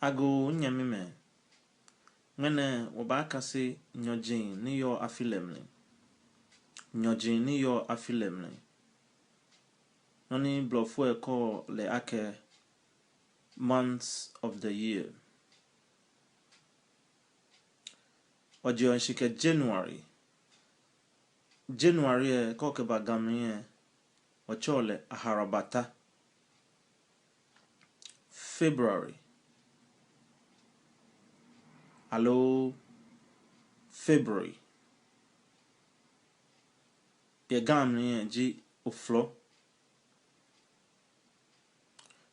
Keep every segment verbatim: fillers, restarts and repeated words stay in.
Agoo nyɛmimɛi, ŋmɛnɛ wɔbaakase nyɔji ni yɔɔ afi lɛ mli. Nyɔji ni yɔɔ afi lɛ mli. Nɔ ni blɔfo lɛ kɛɔ lɛ akɛ months of the year. Wɔjeɔ shishi kɛ January. January lɛ, kɛ okɛba Ga mli lɛ, wɔtsɛɔ lɛ Aharabata. February, aloo February, yɛ Ga mli lɛ ji Oflɔ.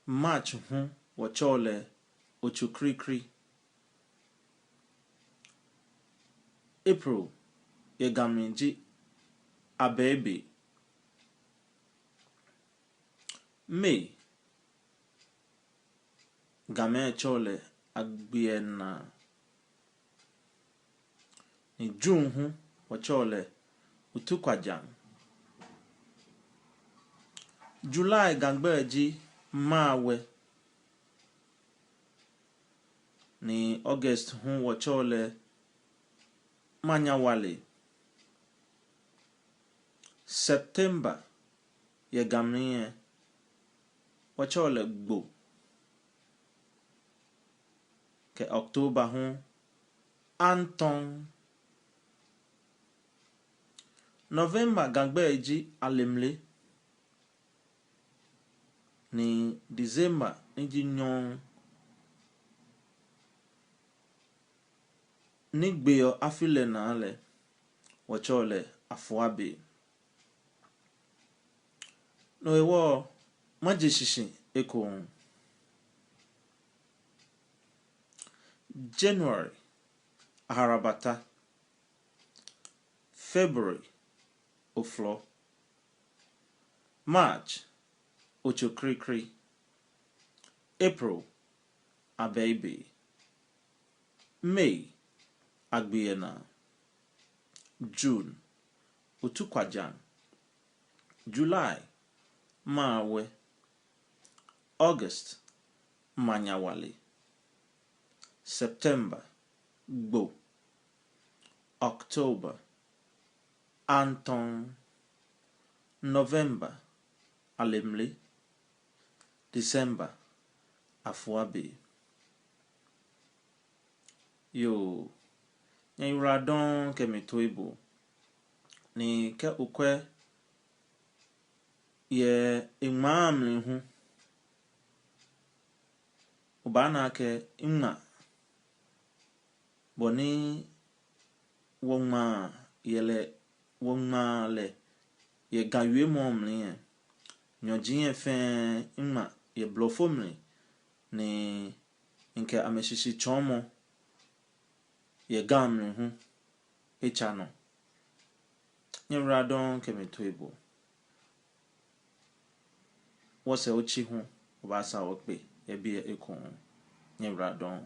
March hu wɔtsɛɔ lɛ Otsukrikri. April yɛ Ga mli ji Abɛibe. May, Gamɛi tsɛɔ lɛ Agbiɛnaa. Ni June hu wɔtsɛɔ lɛ Otukwajaŋ. July Ga gbɛi ji Maawɛ. Ni August hu wɔtsɛɔ lɛ Manyawale. September yɛ Ga mli lɛ, wɔtsɛɔ lɛ Gbo. Kɛ October hu, Antɔŋ. November Ga gbɛi ji Alemle. Ni December ni ji Nyɔɔŋ, ni gbeɔ afi lɛ naa lɛ, wɔtsɛɔ lɛ Afuabe. No hewɔ, maje shishi ekoŋŋ. January, Aharabata. February, Oflɔ. March, Otsukrikri. April, Abɛibe. May, Agbiɛnaa. June, Otukwajaŋ. July, Maawɛ. August, Manyawale. September, Gbo. October, Antɔŋ. November, Alemle. December, Afuabe. Yoo, nyɛyiwaladɔŋŋ kɛ mi toiboo. Ni kɛ okwɛ yɛ eŋmaa mli hu, obaana akɛ miŋma bɔ ni wɔŋmaa yɛ lɛ, wɔŋmaa lɛ yɛ Ga wiemɔ mli lɛ. Nyɔji lɛ fɛɛ miŋma yɛ Blɔfo mli, ni mikɛ amɛshishitsɔɔmɔ yɛ Ga mli hu etsa nɔ. Nyɛyiwaladɔŋŋ kɛ mi toiboo. Wɔsɛɛ otsi hu, wɔbaasaa wɔkpe yɛ biɛ ekoŋŋ. Nyɛyiwaladɔŋŋ.